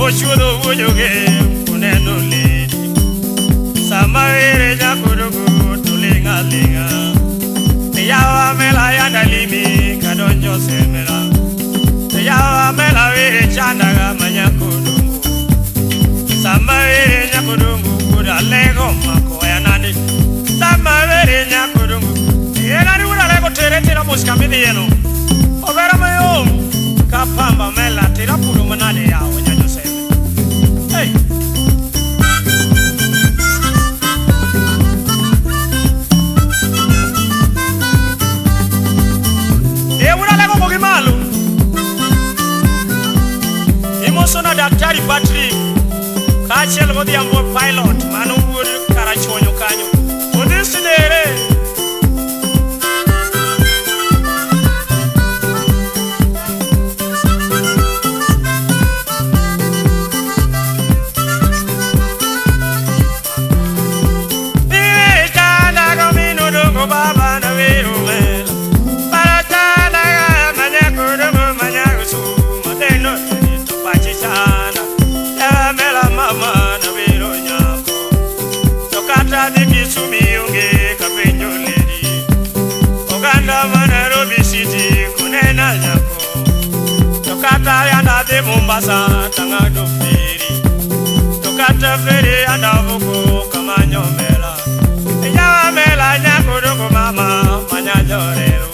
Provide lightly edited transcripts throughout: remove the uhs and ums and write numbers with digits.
Ochuodho wuoyoge kuneno lady. Sama were nyakodongo to ling' aling'a. Yawa mela yanda limi kadonjo semela. Yawa mela were chandaga manyakodongo. Sama were nyakodongo kuda lego mako ya nani. Sama were nyakodongo. Yena ni wuda lego tere tera muska midhieno. Overa mayom kapamba mela tera puro manade yawa nyanyo seme. Hey. Imoso na Daktari Patrick kaachiel godhiambo pilot mano wuod Karachuonyo kanyo. Odhi sinere. Baba na wero mela. Baratana manya manya mateno to pachichana. Ya mela mama na wero nyako. To kata dhi Kisumu onge kapenjo lady. Oganda ma Nairobi City kunena nyako. To kata yanda dhi Mombasa tang'ado feri. To kata feri yanda vuko kamanyo mela. Yawa mela nyakodongo mama manya jorero.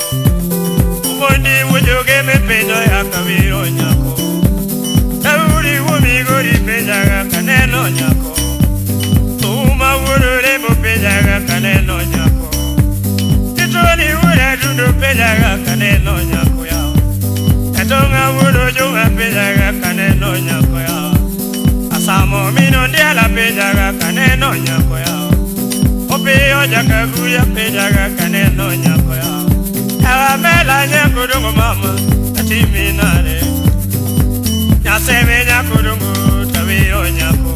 Umondi wujoge mepenjo ya kawiro nyako. Tauri wumigori penjaga kaneno nyako. Uma wurure penjaga kaneno nyako. Titoni wura dundu penjaga kaneno nyako ya. Etonga wuro juma penjaga kaneno nyako ya. Asamo mino ndiala penjaga kaneno nyako ya. Opiyo jakaguya penjaga kaneno nyako ya. Yawa mela nyakodongo mama atimi nade. Nyaseme nyakodongo tawiro nyako.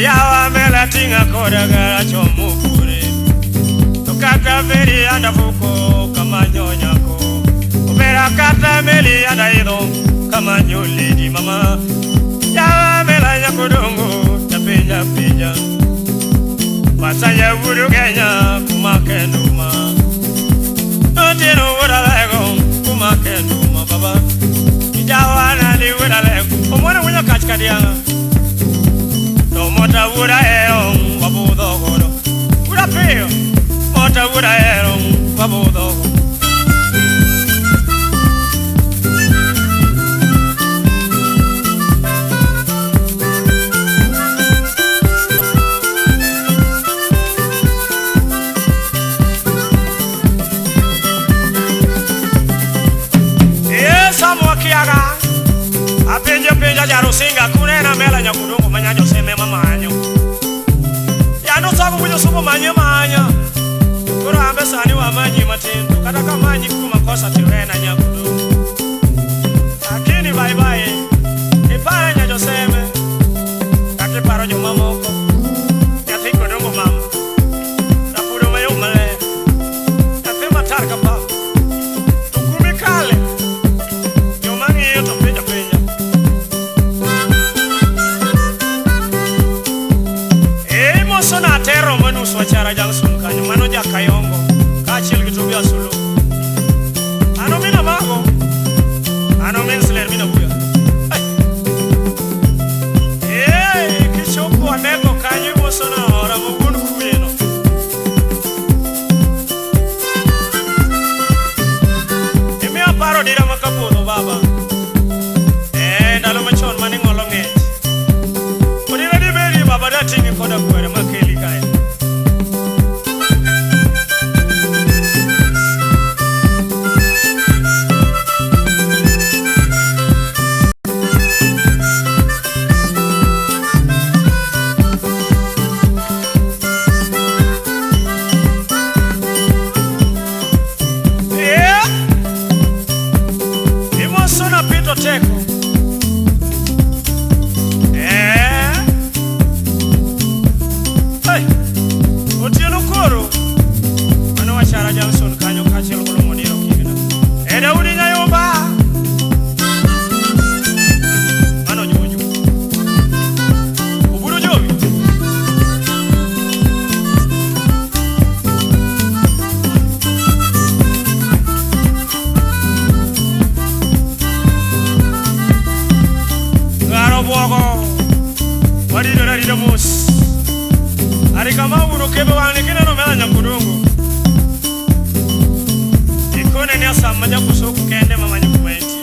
Yawa mela tinga koda gara chomo kure. To kata feri anda fuko kamanyo nyako. Obera kata meli anda idho kamanyo lady mama. Yawa mela nyakodongo tapenja penja. Masanya wudu Kenya kumakenduma. Otieno wuda lego kumakenduma baba. Ijawa nani wuda lego. Omwana winyo kach kadianga. To mota wuda ero wabudho godo. Wuda piyo. Mota wuda ero wabudho godo. Apenjo penja jarusinga kunena mela nyakodongo manyajo seme mamanyo. Yano sabu winyo somo manye manya. Koro ambe sani wa manyi matin to kata ka manyi kuma kosa tiwena nyakodongo. Lakini bye bye. Ipara nyajo seme. Kati paro jomamoko. Nyathi kodongo mama. Rapuro mayom maler. Nyathi matar ka pap. To kumi kale. Joma ng'iyo to penja penja. Sona tero manus wachara Johnson kanyo mano jakayongo kaachiel gi Tobias Sulu. Ano mina mago ano min sler mina buya. Eh kichopo anego kanyo mosona ora mowuon kuyeno. Emiya paro dira makapodho baba. Ndalo machon mane ng'olo ng'ech. Odira dibedi baba dating'i koda kwere makeli kae. Waridore arida mos. Ari kama uro kebe wang'ni kineno mela nyakodongo. Ikone ni asama jakusoku kende mamanyo kuma entie.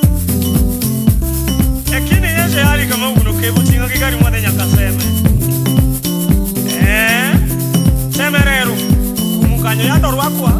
Lakini yeye ali kama uro kebe tinga gi gari mwadhi nyaka Seme. Eh? Seme reru. Kumukanyo yando rwakwa.